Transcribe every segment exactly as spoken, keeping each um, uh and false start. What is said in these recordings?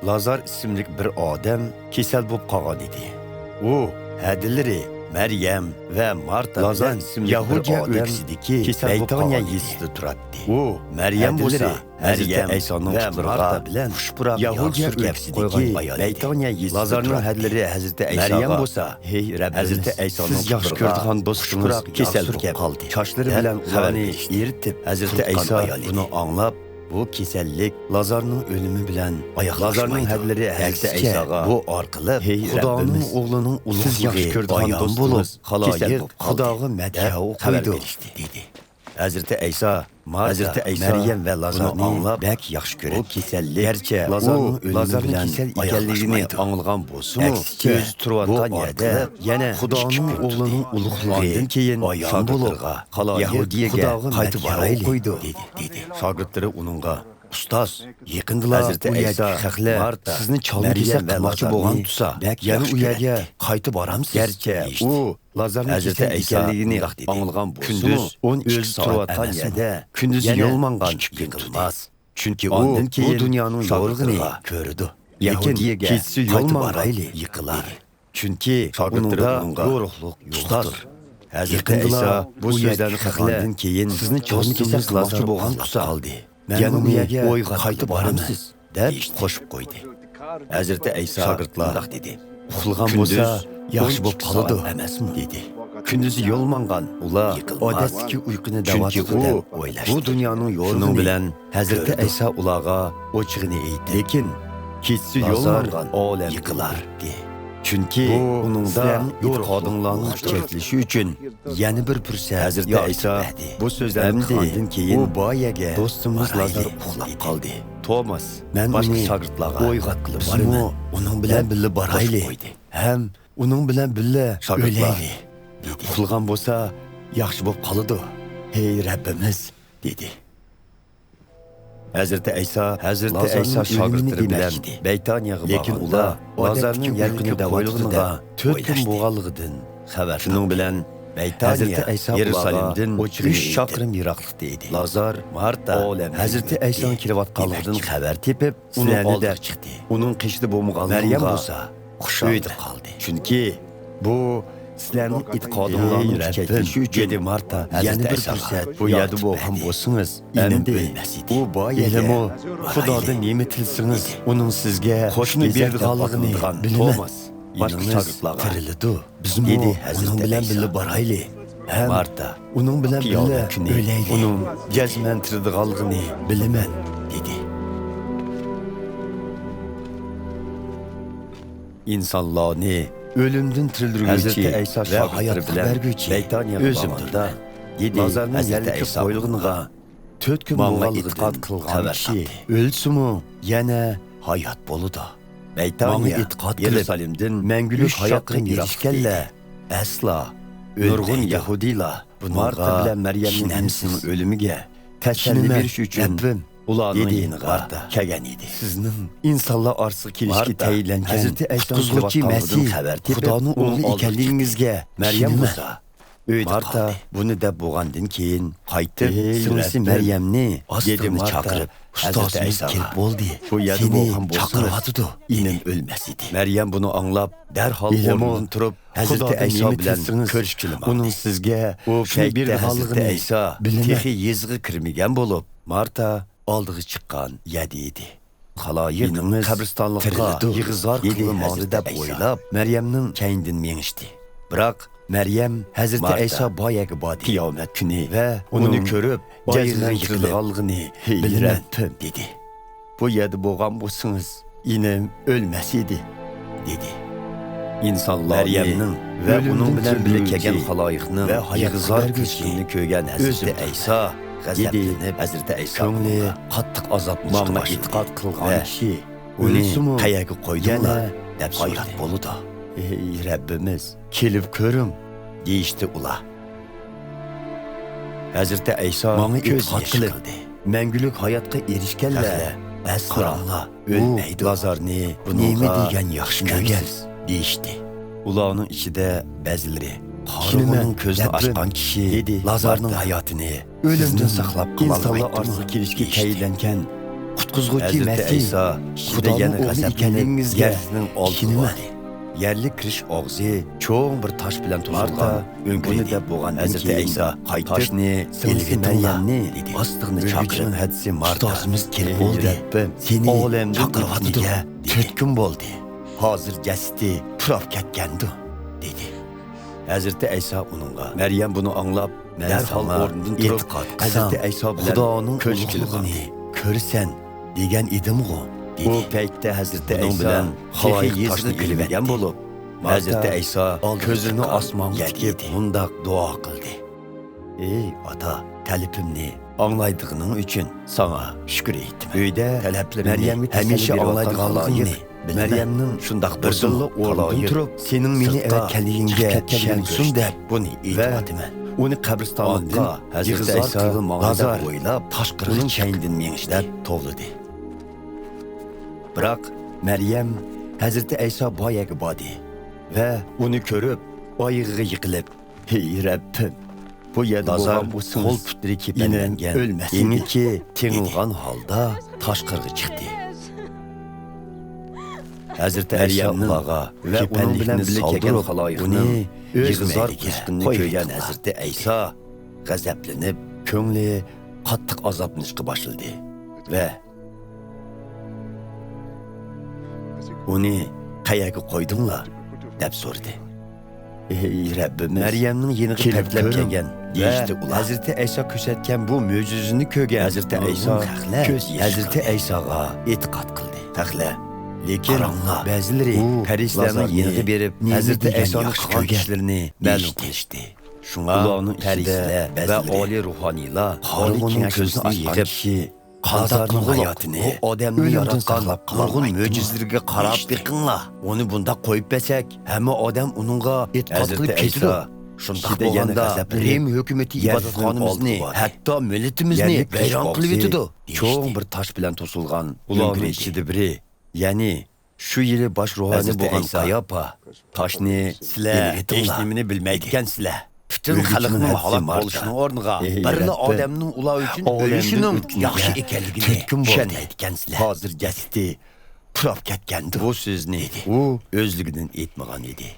لازار ئىسىملىك بىر ئادەم كېسەل بولۇپ قالغان ئىدى. ئۇ ھەدىلىرى مەريەم ۋە مارتا بىلەن ئىسىملىك بىر ئادەم كېسەل بولۇپ قالغان ئىدى. لازار يەھۇدىيە ئۆلكىسىدىكى بەيتانىيە يېزىسىدا تۇراتتى. ئۇ مەريەم بولسا ھەزرىتى ئەيسانىڭ پۇتلىرىغا خۇش پۇراق ياغ سۈركەپ قويغان ئايال ئىدى. لازارنىڭ ھەدىلىرى ھەزرىتى ئەيساغا، ھەي رەببىمىز، سىز ياخشى كۆرىدىغان دوستىڭىز كېسەل بولۇپ قالدى، دەپ خەۋەر بېرىشتى. ھەزرىتى ئەيسا بۇنى ئاڭلاپ، بۇ كېسەللىك لازارنىڭ ئۆلۈمى بىلەن ئاياغلاشمايدۇ. لازارنىڭ ھەدىلىرى ھەزرىتى ئەيساغا بۇ ئارقىلىق، ھەي رەببىمىز، سىز ياخشى كۆرىدىغان دوستىڭىز بايان بولۇپ، كېسەل بولۇپ قالدى، دەپ خەۋەر بېرىشتى، دېدى. ھەزرىتى ئەيسا مارتا، مەريەم ۋە لازارنى بەك ياخشى كۆرەتتى. گەرچە ئۇ لازارنىڭ كېسەل ئىكەنلىكىنى ئاڭلىغان بولسىمۇ، ئۆزى تۇرۇۋاتقان يەردە يەنە خۇدانىڭ ئوغلىنىڭ ئۇلۇغلىقى ئاندىن كېيىن بايان بولۇپ، يەھۇدىيەگە قايتىپ بارايلى، دېدى. شاگىرتلىرى ئۇنىڭغا، ئۇستاز، يېقىندىلا ئۇ يەردىكى خەقلەر سىزنى چالما-كېسەك قىلماقچى بولغان تۇرسا، يەنە ئۇ يەرگە قايتىپ بارامسىز؟ گەرچە ئۇ لازارنىڭ كېسەل ئىكەنلىكىنى ئاڭلىغان بولسىمۇ، كۈندۈز ئون ئىككى سائەت ئەمەسمۇ، كۈندۈزى يول ماڭغان يىقىلماس. چۈنكى ئۇ بۇ دۇنيانىڭ يورۇقىنى كۆرىدۇ. لېكىن كېچىسى يول ماڭغان يىقىلار. چۈنكى ئۇنىڭدا يورۇقلۇق يوقتۇر. ھەزرىتى ئەيسا بۇ سۆزلەرنى قىلغاندىن كېيىن، سىزنى چالما-كېسەك قىلماقچى بولغان تۇرسا، يەنە ئۇ يەرگە قايتىپ بارامسىز؟ دەپ قوشۇپ قويدى. ھەزرىتى ئەيسا شاگىرتلار مۇنداق دېدى، ئۇخلىغان بولسا ياخشى بولۇپ قالىدۇ، ئەمەسمۇ؟ دېدى. كۈندۈزى يول ماڭغان ئۇلار ئادەتتىكى ئۇيقۇنى دەۋاتىدۇ دەپ ئويلاشتى. بۇ دۇنيانىڭ يورۇقىنى كۆرىدۇ. ھەزرىتى ئەيسا ئۇلارغا ئوچۇقىنى ئېيتتى. لېكىن كېچىسى يول ماڭغان ئالەم يىقىلار. چۈنكى بۇ ئۇنىڭدا ئېتىقادىڭلارنىڭ كۈچەيتىلىشى ئۈچۈن يەنە بىر پۇرسەت يارىتىپ بەردى. بۇ سۆزلەرنى قىلغاندىن كېيىن ئۇ بار يەرگە دوستىمىز لازار ئۇخلاپ قالدى. توماس باشقا شاگىرتلارغا، بىزمۇ ئۇنىڭ بىلەن بىللە بارايلى ھەم ئۇنىڭ بىلەن بىللە ئۆلەيلى، دېدى. ئۇخلىغان بولسا ياخشى بولۇپ قالىدۇ، ھەي رەببىمىز، دېدى. ھەزرىتى ئەيسا، ھەزرىتى ئەيسا شاگىرتلىرى بىلەن بەيتانىيەگە بارغاندا، لازارنىڭ يەنە كۆپ قويۇلغىنىغا تۆت كۈن بولغانلىقىدىن خەۋەر تاپتى. شۇنىڭ بىلەن بەيتانىيە يېرۇسالېمدىن ئۈچ چاقىرىم يىراقلىقتا ئىدى. لازار مارتا ھەزرىتى ئەيسانىڭ كېلىۋاتقانلىقىدىن خەۋەر تېپىپ، ئۇنىڭ ئالدىغا چىقتى. ئۇنىڭ قېشىدا بولمىغانلىقىغا مەريەم بولسا ئۆيدە قالدى. چۈنكى بۇ سىلەرنىڭ ئېتىقادىڭلارنى كۈچەيتىشى ئۈچۈن يەنە بىر پۇرسەت بۇ يەردە بولغان بولسىڭىز، ئەمدى ئۇ بار يەردە خۇدادىن نېمە تىلىسىڭىز، ئۇنىڭ سىزگە شۇنى بېرىدىغانلىقىنى بىلىمەن. باشقا شاگىرتلارغا، بىزمۇ ئۇنىڭ بىلەن بىللە بارايلى ھەم ئۇنىڭ بىلەن بىللە ئۆلەيلى. ئۇنىڭ جەزمەن تىرىلىدىغانلىقىنى بىلىمەن، دېدى. ئىنسانلارنى ئۆلۈمدىن تىرىلدۈرگۈچى ھەزرىتى ئەيسا ۋە شاگىرتلىرى ھاياتلىق بىلەن بەرگۈچى بەيتانىيەگە ئۆزۈمدۇر. بارغاندا، لازارنىڭ يەنە كۆپ قويۇلغىنىغا تۆت كۈن بولغانلىقىدىن خەۋەر تاپتى. ئۆلسىمۇ يەنە ھايات بولىدۇ. بەيتانىيە يېرۇسالېمدىن مەڭگۈلۈك ھاياتقا ئېرىشكەنلەر ئەسلا ئۆلمەيدۇ. نۇرغۇن يەھۇدىيلار مارتا بىلەن مەريەمنىڭ ئىنىسىنىڭ ئۆلۈمىگە تەسەللى بېرىش ئۈچۈن ئۇلارنىڭ يېنىغا كەلگەن ئىدى. سىزنىڭ ئىنسانلار ئارىسىغا كېلىشكە تەيىنلەنگەن قۇتقۇزغۇچى مەسىھ خۇدانىڭ ئوغلى ئىكەنلىكىڭىزگە مەريەم بولسا ئۆيدە قالدى. بۇنى دەپ بولغاندىن كېيىن قايتىپ، سىڭلىسى مەريەمنى ئاستىغىنا چاقىرىپ، ئۇستازىمىز كېلىپ بولدى، سېنى چاقىرىۋاتىدۇ، دېدى. مەريەم بۇنى ئاڭلاپ، دەرھال ئورنىدىن تۇرۇپ، ھەزرىتى ئەيسا بىلەن كۆرۈشكىلى ماڭدى. ئۇنىڭ سىزگە شۇنى بېرىدىغانلىقىنى بىلىمەن. تېخى يېزىغا كىرمىگەن بولۇپ، مارتا ئالدىغا چىققان يەردە ئىدى. خالايىق قەبرىستانلىققا يىغا-زار قىلغىلى ماڭدى دەپ ئويلاپ، مەريەمنىڭ كەينىدىن مېڭىشتى. بىراق مەريەم ھەزرىتى ئەيسا بار يەرگە باردى ۋە ئۇنى كۆرۈپ، جەزمەن تىرىلىدىغانلىقىنى بىلىمەن، دېدى. بۇ يەردە بولغان بولسىڭىز، ئىنىم ئۆلمەس ئىدى، دېدى. ئىنسانلارنى ۋە ئۇنىڭ بىلەن بىللە كەلگەن خالايىقنىڭ يىغا-زار قىلىشىنى كۆرگەن ھەزرىتى ئەيسا غەزەپلىنىپ، ھەزرىتى ئەيسا كۆڭلى قاتتىق ئازابلىنىشقا باشلىدى. ماڭا ئېتىقاد قىلغان كىشى ئۇنى قەيەرگە قويدۇڭلار؟ دەپ سورىدى. ھەي رەببىمىز، كېلىپ كۆرۈڭ، دېيىشتى ئۇلار. ھەزرىتى ئەيسا ماڭا ئېتىقاد قىلىپ، مەڭگۈلۈك ھاياتقا ئېرىشكەنلەر ئەسلا ئۆلمەيدۇ. لازارنى نېمە دېگەن ياخشى كۆرگەن، دېيىشتى. ئۇلارنىڭ ئىچىدە بەزىلىرى، قارىغۇنىڭ كۆزىنى ئاچقان كىشى لازارنىڭ ھاياتىنى ئۆلۈمدىن ساقلاپ قالالمايدۇ، دېيىشتى. قۇتقۇزغۇچى مەسىھ، ئەيسا كىشىدە خۇدانىڭ يەنە ئوغلى غەزەپلىنىپ، ئىكەنلىكىڭىزگە يەر سۈيىنىڭ ئالدىغا ئىشىنىمەن. بارىدى. يەرلىك كىرىش ئاغزى چوڭ بىر تاش بىلەن توسۇلغان ئۆڭكۈر ئىدى. ھەزرىتى ئەيسا قايتىپ، تاشنى سىڭلىسى مەريەمنى ئاستىغىنە چاقىرىپ، ئۇستازىمىز كېلىپ بولدى، سېنى چاقىرىۋاتىدۇ، دېدى. تۆت كۈن بولدى. ھازىر جەسىتى پۇراپ كەتكەندۇ، دېدى. ھەزرىتى ئەيسا ئۇنىڭغا، مەريەم بۇنى ئاڭلاپ، دەرھال ئورنىدىن تۇرۇپ، ھەزرىتى ئەيسا بىلەن كۆز كۆرۈشكە باردى. كۆرىسەن، دېگەن ئىدىمغۇ، دېدى. بۇ پەيتتە ھەزرىتى ئەيسا تېخى يېزىنى ئېلىۋەتتى. بولۇپ، ھەزرىتى ئەيسا كۆزىنى ئاسمانغا تىكىپ، مۇنداق دۇئا قىلدى. ئەي ئاتا، تەلىپىمنى ئاڭلايدىغىنىڭ ئۈچۈن ساڭا شۈكۈر ئېيتىمەن. ئۆيدە مەريەمگە ھەمىشە ئاڭلايدىغانلىقىڭنى بىلىمەن. مەريەمنىڭ شۇنداق بىردىنلا ئورنىدىن تۇرۇپ، سېنىڭ مېنى ئەۋەتكەنلىكىڭگە ئىشەنسۇن دەپ بۇنى ئېيتىۋاتىمەن. ئۇنى قەبرىستاندىن ئاندىن يىغا زار قىلغان ماڭا دەپ ئويلاپ، تاشقىرىغا چىقتى، دەپ توۋلىدى. بىراق مەريەم ھەزرىتى ئەيسا بار يەرگە باردى ۋە ئۇنى كۆرۈپ، ئايىغىغا يىقىلىپ، ھەي رەببىم، بۇ يەردە بولغان بولسىڭىز، قول پۇتلىرى كېپەنلەنگەن، ئېڭىكى تېڭىلغان ھالدا تاشقىرىغا چىقتى. ھەزرىتى ئەيسا ئۇلارغا ۋە ئۇنىڭ بىلەن بىللە كەلگەن خالايىقنىڭ يىغا زار قىلىشقىنىنى كۆرگەن ھەزرىتى ئەيسا غەزەپلىنىپ، كۆڭلى قاتتىق ئازابلىنىشقا باشلىدى ۋە ئۇنى قەيەرگە قويدۇڭلار؟ دەپ سورىدى. ئەي رەببىمىز، مەريەمنىڭ يېنىغا پەتلەپ كەلگەن، دېيىشتى ئۇلار. ھەزرىتى ئەيسا كۆرسەتكەن بۇ مۆجىزىنى كۆرگەن ھەزرىتى ئەيسا كۆز يېشى ھەزرىتى ئەيساغا ئېتىقاد قىلدى. تەخلە. لېكىن بەزىلىرى پەرىسىيلەرنىڭ يېنىغا بېرىپ، ھەزرىتى ئەيسانىڭ قىلغان ئىشلىرىنى مەلۇم قىلىشتى. شۇڭا پەرىسىيلەر ۋە ئالىي روھانىيلار ئالىي كېڭەشمىسىنى يىغىپ، قانداق قىلغۇلۇق بۇ ئادەمنى ياراتقان نۇرغۇن مۆجىزىلىرىگە قاراپ بېقىڭلار. ئۇنى بۇنداق قويۇپ بەرسەك، ھەممە ئادەم ئۇنىڭغا ئېتىقاد قىلىپ كېتىدۇ. شۇنداق بولغاندا رىم ھۆكۈمىتى ئىبادەتخانىمىزنى، ھەتتا مىللىتىمىزنى ۋەيران قىلىۋېتىدۇ، دېيىشتى. چوڭ بىر تاش بىلەن توسۇلغان ئۆڭكۈر ئىدى. ئۇلارنىڭ ئىچىدە بىرى، يەنى شۇ يىلى باش روھانى بولغان قاياپا، تاشنى سىلەر ھېچنېمىنى بىلمەيدىكەنسىلەر. پۈتۈن خەلقنىڭ ھالاك بولۇشىنىڭ ئورنىغا، بىرلا ئادەمنىڭ ئۇلار ئۈچۈن ئۆلۈشىنىڭ ياخشى ئىكەنلىكىنى چۈشەنمەيدىكەنسىلەر. ھازىر جەسىتى پۇراپ كەتكەندۇ. بۇ سۆزنى ئۇ ئۆزلۈكىدىن ئېيتمىغان ئىدى.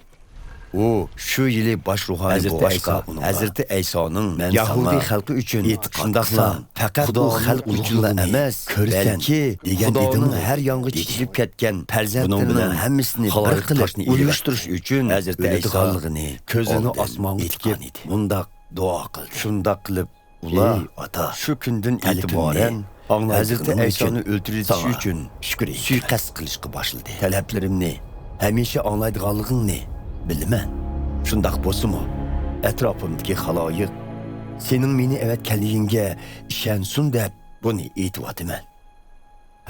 ئۇ شۇ يىلى باش روھانى بولغاچقا، ھەزرىتى ئەيسانىڭ يەھۇدىي خەلقى ئۈچۈن شۇنداقلا پەقەت ئۇ خەلق ئۈچۈنلا ئەمەس، بەلكى خۇدانىڭ ھەر يانغا چېچىلىپ كەتكەن پەرزەنتلىرىنىڭ ھەممىسىنى بىر قىلىپ ئۇيۇشتۇرۇش ئۈچۈن ئۆلىدىغانلىقىنى كۆزىنى ئاسمانغا تىكىپ مۇنداق دۇئا قىلدى. شۇنداق قىلىپ، ئۇلار شۇ كۈندىن ئېتىبارەن ھەزرىتى ئەيسانى ئۆلتۈرۈۋېتىش ئۈچۈن سۇيىقەست قىلىشقا باشلىدى. تەلەپلىرىمنى ھەمىشە ئاڭلايدىغانلىقىڭنى بىلىمەن. شۇنداق بولسىمۇ، ئەتراپىمدىكى خالايىق سېنىڭ مېنى ئەۋەتكەنلىكىڭگە ئىشەنسۇن دەپ بۇنى ئېيتىۋاتىمەن.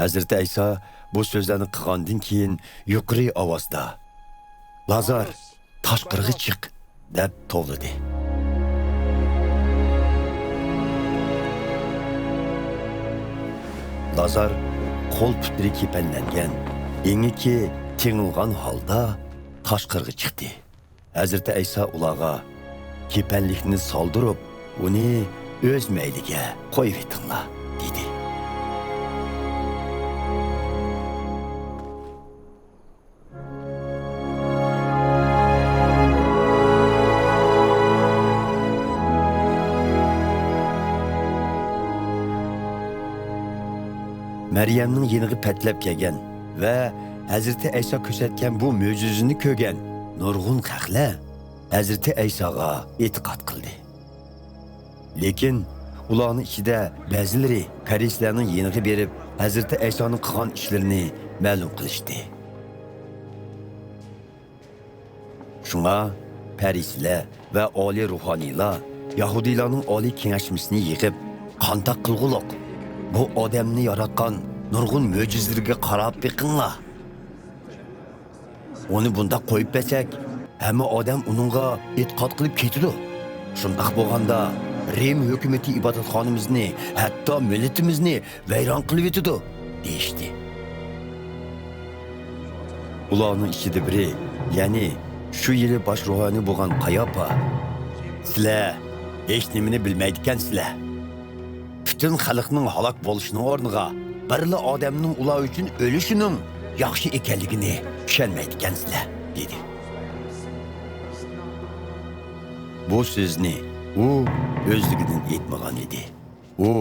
ھەزرىتى ئەيسا بۇ سۆزلەرنى قىلغاندىن كېيىن يۇقىرى ئاۋازدا، لازار، تاشقىرىغا چىق، دەپ توۋلىدى. لازار قول پۇتلىرى كېپەنلەنگەن، ئېڭىكى تېڭىلغان ھالدا تاشقىرىغا چىقتى. ھەزرىتى ئەيسا ئۇلارغا، كېپەنلىكنى سالدۇرۇپ، ئۇنى ئۆز مەيلىگە قويۇۋېتىڭلار، دېدى. مەريەمنىڭ يېنىغا پەتلەپ كەلگەن ۋە ھەزرىتى ئەيسا كۆرسەتكەن بۇ مۆجىزىنى كۆرگەن نۇرغۇن خەقلەر ھەزرىتى ئەيساغا ئېتىقاد قىلدى. لېكىن ئۇلارنىڭ ئىچىدە بەزىلىرى پەرىسىيلەرنىڭ يېنىغا بېرىپ، ھەزرىتى ئەيسانىڭ قىلغان ئىشلىرىنى مەلۇم قىلىشتى. شۇڭا پەرىسىيلەر ۋە ئالىي روھانىيلار يەھۇدىيلارنىڭ ئالىي كېڭەشمىسىنى يىغىپ، قانداق قىلغۇلۇق؟ بۇ ئادەمنى ياراتقان نۇرغۇن مۆجىزىلىرىگە قاراپ بېقىڭلار. ئۇنى بۇنداق قويۇپ بەرسەك، ھەممە ئادەم ئۇنىڭغا ئېتىقاد قىلىپ كېتىدۇ. شۇنداق بولغاندا، رىم ھۆكۈمىتى ئىبادەتخانىمىزنى، ھەتتا مىللىتىمىزنى ۋەيران قىلىۋېتىدۇ، دېيىشتى. ئۇلارنىڭ ئىچىدە بىرى، يەنى شۇ يىلى باش روھانى بولغان قاياپا، سىلەر ھېچنېمىنى بىلمەيدىكەنسىلەر. پۈتۈن خەلقنىڭ ھالاك بولۇشىنىڭ ئورنىغا، بىرلا ئادەمنىڭ ئۇلار ئۈچۈن ئۆلۈشىنىڭ ياخشى ئىكەنلىكىنى چۈشەنمەيدىكەنسىلەر» دېدى. بۇ سۆزنى ئۇ ئۆزلۈكىدىن ئېيتمىغان ئىدى. ئۇ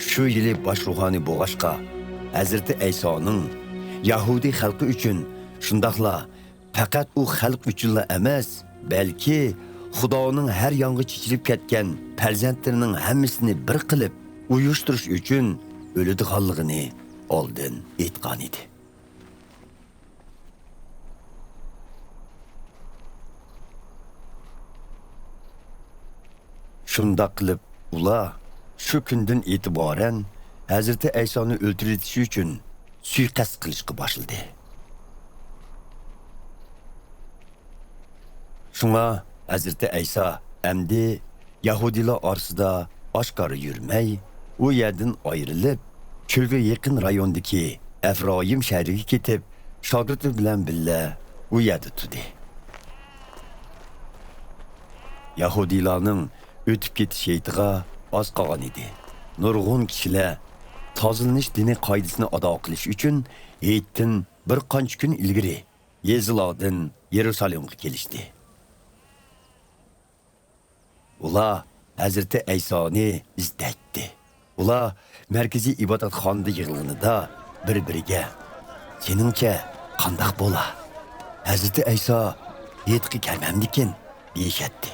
شۇ يىلى باش روھانىي بولغاچقا، ھەزرىتى ئەيسانىڭ يەھۇدىي خەلقى ئۈچۈن، شۇنداقلا پەقەت ئۇ خەلق ئۈچۈنلا ئەمەس، بەلكى خۇدانىڭ ھەر يانغا چېچىلىپ كەتكەن پەرزەنتلىرىنىڭ ھەممىسىنى بىر قىلىپ ئۇيۇشتۇرۇش ئۈچۈن ئۆلىدىغانلىقىنى ئالدىن ئېيتقان ئىدى. شۇنداق قىلىپ، ئۇلار شۇ كۈندىن ئېتىبارەن ھەزرىتى ئەيسانى ئۆلتۈرۈۋېتىش ئۈچۈن سۇيىقەست قىلىشقا باشلىدى. شۇڭا ھەزرىتى ئەيسا ئەمدى يەھۇدىيلار ئارىسىدا ئاشكارا يۈرمەي، ئۇ يەردىن ئايرىلىپ، چۆلگە يېقىن رايوندىكى ئەفرايىم شەھىرىگە كېتىپ، شاگىرتلىرى بىلەن بىللە ئۇ يەردە تۇردى. يەھۇدىيلارنىڭ ئۆتۈپ كېتىش ھېيتىغا ئاز قالغان ئىدى. نۇرغۇن كىشىلەر تازىلىنىش دىنىي قائىدىسىنى ئادا قىلىش ئۈچۈن ھېيتتىن بىر قانچە كۈن ئىلگىرى يېزىلاردىن يېرۇسالېمغا كېلىشتى. ئۇلار ھەزرىتى ئەيسانى ئىزدەيتتى. ئۇلار مەركىزىي ئىبادەتخانىدا يىغىلغىنىدا بىر-بىرىگە، «سېنىڭچە قانداق بولا؟ ھەزرىتى ئەيسا ھېيتقا كەلمەمدىكىن؟» دېيىشەتتى.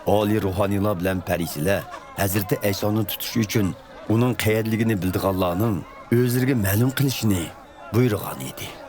ئالىي روھانىيلار بىلەن پەرىسىيلەر ھەزرىتى ئەيسانى تۇتۇش ئۈچۈن ئۇنىڭ قەيەردىلىكىنى بىلىدىغانلارنىڭ ئۆزلىرىگە مەلۇم قىلىشىنى بۇيرۇغان ئىدى.